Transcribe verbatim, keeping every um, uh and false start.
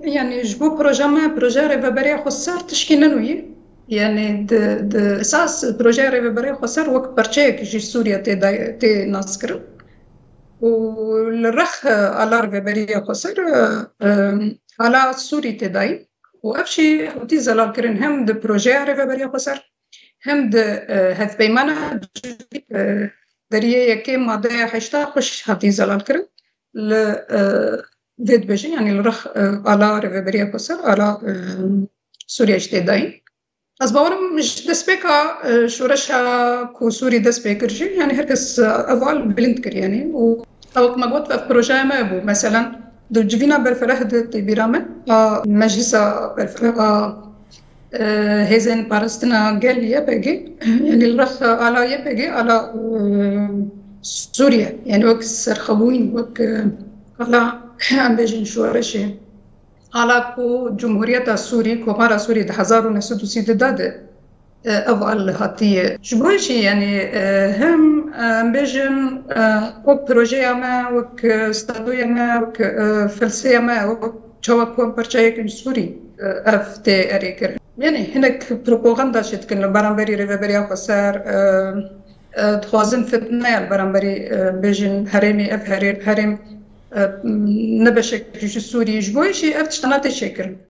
Yani ji bo proje me, projeya Rêveberiya Xweser tişkî ne nû ye. Yani di, di esas projeya Rêveberiya Xweser wek parçeyek ji Sûriye tê de, tê naskirin. Û li rex, e, ala Rêveberiya Xweser, e, e, ala Sûrî tê dayîn. Û ev jî hatî zelalkirin hem di projeya Rêveberiya Xweser, hem di, e, hevpeymana, e, deriyê yekê madeya heşta xweş hatî zelalkirin. Li, e, vê dibêjin, yani li rex, e, ala Rêveberiya Xweser, ala, e, Sûriye jî tê dayîn. Ez bawerim ji destpêka, e, şoreşa ku Sûrî dest pê kir jî, yani her kes, e, ev al bilind kir, yani û wek me got, ev projeya me bû. Meselen, di civîna berfireh de tê bîra me, a Meclisa Berfireh a, e, Hêzên Parastina Gel, Y P G, yani li rex ala Y P G, ala, e, Sûriye, yani wek serxwebûyîn, wek, e, ala em bêjin şoreşê. Ala ku Cumhuriyeta Sûrî, Komara Sûrî di hezar û neh sed û sî de, e, ev al hatiye. Ji bo jî, yani, e, hem, e, em bêjin, e, wek projeya me, wek, e, statûya me, wek, e, felseya me, wek çawa ku em parçeyek in Sûrî, e, ev tê erê kirin. Yani hinek propaganda jî dikin li beramberî Rêveberiya Xweser, e, e, dixwazin fitneya li beramberî, e, bêjin herêmê, ev herê-, herêm, e, ne beşek ji Sûrî. Ji bo jî ev tiştana tê çêkirin.